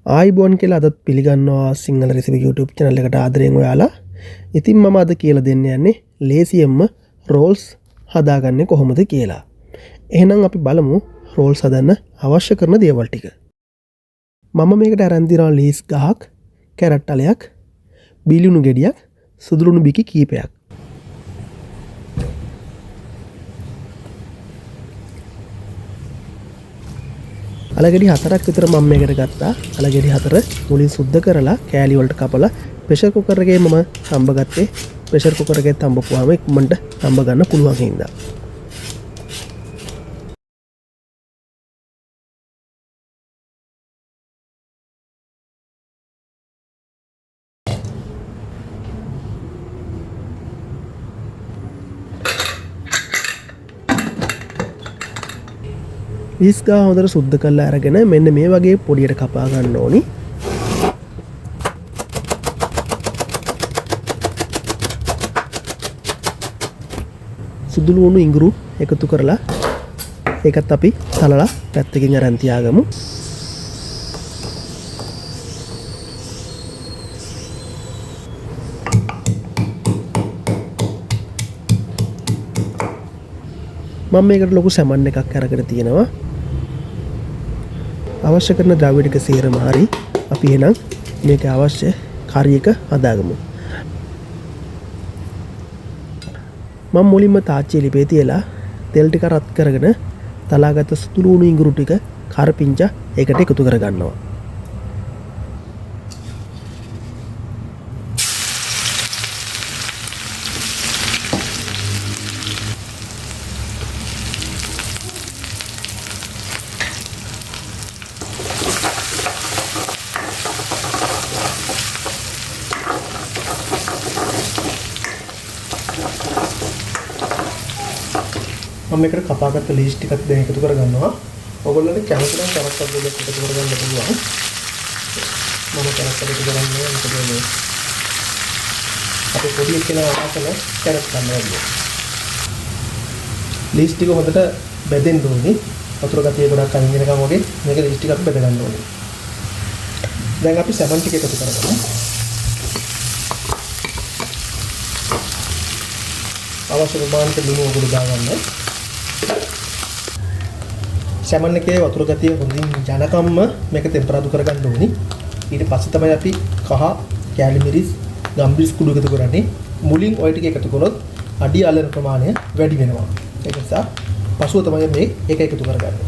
ආයිබෝන් කියලා අදත් පිළිගන්නවා සිංහල රෙසිපි YouTube channel එකට ආදරෙන් ඔයාලා. ඉතින් මම අද කියලා දෙන්න යන්නේ ලේසියෙන්ම රෝල්ස් හදාගන්නේ කොහොමද කියලා. එහෙනම් අපි බලමු රෝල්ස් හදන්න අවශ්‍ය කරන දේවල් ටික. මම මේකට අරන් තියනවා ලීස් ගහක්, කැරට් අලයක්, බිලියුණු ගෙඩියක්, සුදුලුණු බිකි කීපයක්. අලගෙඩි 4ක් විතර මම මේකට ගත්තා. අලගෙඩි 4 මුලින් සුද්ධ කරලා කෑලි වලට කපලා ප්‍රෙෂර් කුකර් එකේ මම තඹ ගත්තේ. ප්‍රෙෂර් කුකර් එකේ තඹපුවාම ඉක්මනට තඹ ගන්න පුළුවන් හින්දා. ලිස් ගහ හොඳට සුද්ධ කරලා අරගෙන මෙන්න මේ වගේ පොඩියට කපා ගන්න ඕනි. සුදු ලුණු ඉඟුරු එකතු කරලා ඒකත් අපි තලලා පැත්තකින් අරන් තියාගමු. මම මේකට ලොකු සැමන් එකක් අරගෙන තියෙනවා. අවශ්‍ය කරන ද්‍රව්‍ය ටික සේරම හරි. අපි එහෙනම් මේක අවශ්‍ය කරි එක හදාගමු. මම මුලින්ම තාච්චිය ලිපේ තියලා තෙල් ටික රත් කරගෙන තලාගත් සුදු ලුණු ඉඟුරු ටික කරපිංචා ඒකට එකතු කරගන්නවා. මම මේකට කපාගත්ත ලීස් ටිකක් දැන් එකතු කරගන්නවා. ඔයගොල්ලන්ට කැමති නම් කැරට් අඩුවක් එකතු කරගන්න පුළුවන්. මම කැරට් එකතු කරන්නේ නැහැ, මොකද මේ අපේ පොඩි එක්කෙනා ආසන කැරට් ගන්න වැඩිය. ලීස් ටික හොඳට බැදෙන්න ඕනි. වතුර ගතිය ගොඩක් අයින් වෙනකන් වගේ මේක ලීස් ටික අපි බැද ගන්න ඕනි. දැන් අපි සැමන් ටික එකතු කරගමු. අවශ්‍ය ප්‍රමාණයට ලුණු ඔයගොල්ලෝ දාගන්න. සැමන් එකේ වතුර ගතිය හොඳින් යනකම්ම මේක ටෙම්පරාදු කරගන්න ඕනි. ඊට පස්සේ තමයි අපි කහ, කෑලි මිරිස්, ගම්මිරිස් කුඩු එකතු කරන්නේ. මුලින් ඔය ටික එකතු කරොත් අඩි අලන ප්‍රමාණය වැඩි වෙනවා. ඒ නිසා පසුව තමයි මේ එක එකතු කරගන්නේ.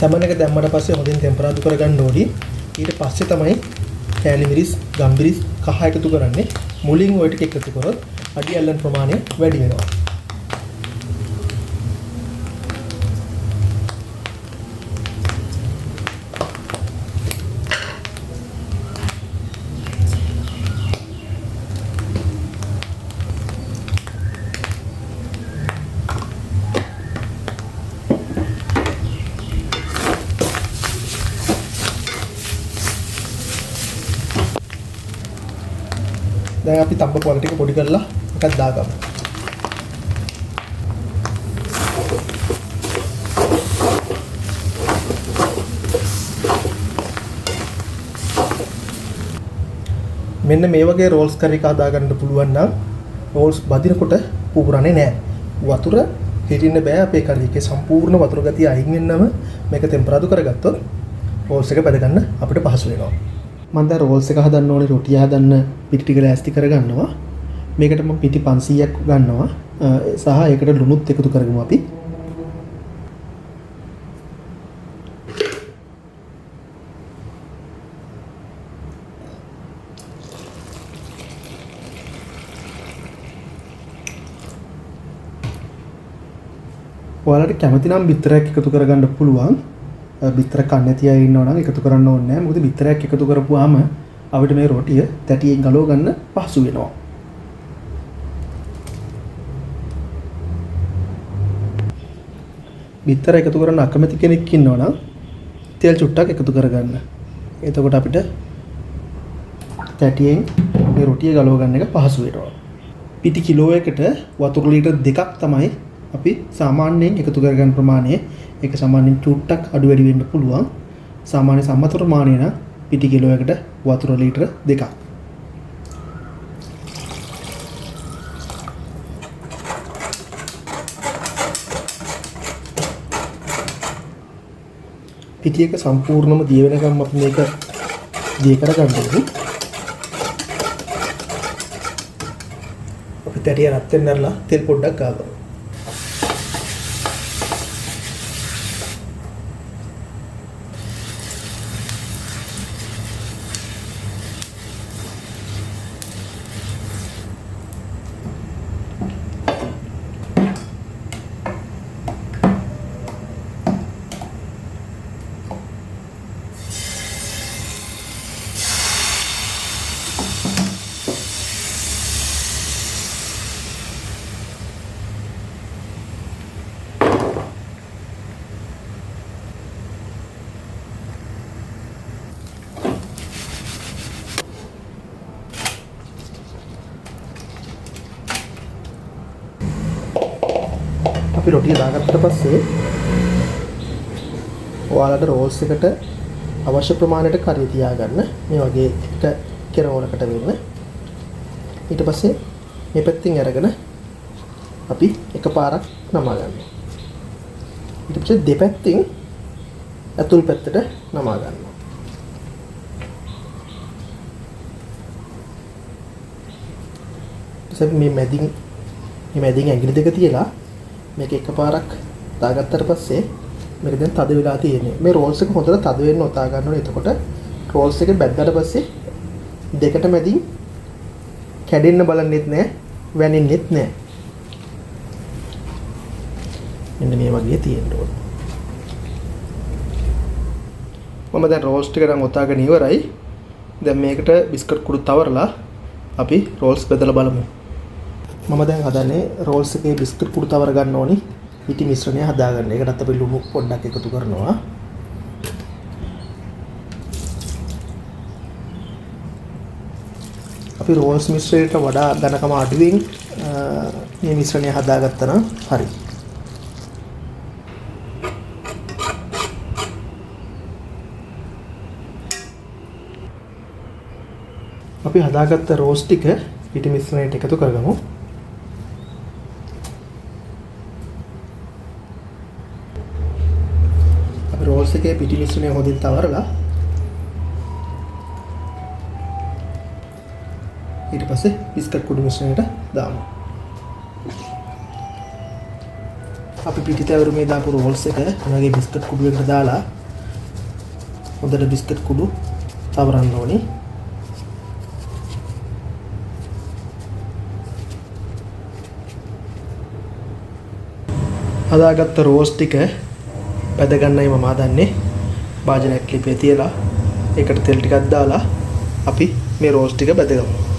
සැමන් එක දැම්මට පස්සේ හොඳින් ටෙම්පරාදු කරගන්න ඕනි. ඊට පස්සේ තමයි කෑලි මිරිස්, ගම්මිරිස්, කහ එකතු කරන්නේ. මුලින් ඔය ටික එකතු කරොත් අඩි අලන ප්‍රමාණය වැඩි වෙනවා. දැන් අපි තඹ පොළ ටික පොඩි කරලා එකක් දාගමු. මෙන්න මේ වගේ රෝල්ස් කරි එක හදාගන්න පුළුවන් නම් රෝල්ස් බදිනකොට පුපුරන්නේ නෑ. වතුර හිටින්න බෑ අපේ කරි එකේ. සම්පූර්ණ වතුර ගතිය අයින් වෙන්නම මේක ටෙම්පරාදු කරගත්තොත් රෝල්ස් එක බැද ගන්න අපිට පහසු වෙනවා. මම දැන් රෝල්ස් එක හදන්න ඕනේ, රොටිය හදන්න පිටි ටික ලෑස්ති කරගන්නවා. මේකට මම පිටි 500ක් ගන්නවා. සහ ඒකට ලුණුත් එකතු කරගමු අපි. ඔයාලට කැමති නම් බිත්තරයක් එකතු කරගන්න පුළුවන්. බිත්තර කන්නේ නැති අය ඉන්නවා නම් එකතු කරන්න ඕනේ නෑ. මොකද බිත්තරයක් එකතු කරපුවාම අපිට මේ රොටිය තැටියෙන් ගලව ගන්න පහසු වෙනවා. බිත්තර එකතු කරන්න අකමැති කෙනෙක් ඉන්නවා නම් තෙල් චුට්ටක් එකතු කරගන්න. එතකොට අපිට තැටියෙන් මේ රොටිය ගලව ගන්න එක පහසු වෙනවා. පිටි කිලෝ එකට වතුර ලීටර් 2ක් තමයි අපි සාමාන්‍යයෙන් එකතු කරගන්න ප්‍රමාණය. ඒක සාමාන්‍යයෙන් චුට්ටක් අඩු වැඩි වෙන්න පුළුවන්. සාමාන්‍ය සම්මත ප්‍රමාණය නම් පිටි කිලෝ එකට වතුර ලීටර 2ක්. පිටි එක සම්පූර්ණම දිය වෙනකම් අපි මේක දිය කරගන්න ඕනේ. අපි තැටිය රත් වෙන්න ඇරලා තෙල් පොඩ්ඩක් ගාගමු. අපි රොටිය දාගත්තට පස්සේ ඔයාලට රෝල්ස් එකට අවශ්‍ය ප්‍රමාණයට කරි තියාගන්න. මේ වගේ එක කෙරවලකට වෙන්න. ඊට පස්සේ මේ පැත්තෙන් අරගෙන අපි එකපාරක් නමා ගන්නවා. ඊට පස්සේ දෙපැත්තෙන් ඇතුල් පැත්තට නමා ගන්නවා. ඊට පස්සේ මේ මැදින් ඇඟිලි දෙක තියලා මේක එකපාරක් දාගත්තට පස්සේ මේක දැන් තද වෙලා තියෙන්නේ. මේ රෝල්ස් එක හොඳට තද වෙන්න ඔතා ගන්න ඕනේ. එතකොට රෝල්ස් එක බැද්දාට පස්සේ දෙකට මැදින් කැඩෙන්න බලන්නෙත් නෑ, වැනෙන්නෙත් නෑ. මෙන්න මේ වගේ තියෙන්න ඕනේ. මම දැන් රෝල්ස් ටික නම් ඔතාගෙන ඉවරයි. දැන් මේකට බිස්කට් කුඩු තවරලා අපි රෝල්ස් බෙදලා බලමු. මම දැන් හදන්නේ රෝල්ස් එකේ බිස්කට් කුඩු තවර ගන්න ඕනි පිටි මිශ්‍රණය හදාගන්න. ඒකටත් අපි ලුණු පොඩ්ඩක් එකතු කරනවා. අපි රෝල්ස් මිශ්‍රණයට වඩා ඝනකම අඩුවෙන් මේ මිශ්‍රණය හදාගත්තා නම් හරි. අපි හදාගත්ත රෝල්ස් ටික පිටි මිශ්‍රණයට එකතු කරගමු. අපි රෝල්ස් එකේ පිටි මිශ්‍රණය හොඳින් තවරලා ඊට පස්සේ බිස්කට් කුඩු මිශ්‍රණයට දාමු. අපි පිටි තැවරුමේ දාපු රෝල්ස් එක මේ වගේ බිස්කට් කුඩු එකට දාලා හොඳට බිස්කට් කුඩු තවරන්න ඕනේ. හදාගත්ත රෝල්ස් ටික බැද ගන්නයි මම හදන්නේ. භාජනයක් ලිපේ තියලා ඒකට තෙල් ටිකක් දාලා අපි මේ රෝල්ස් ටික බැදගමු.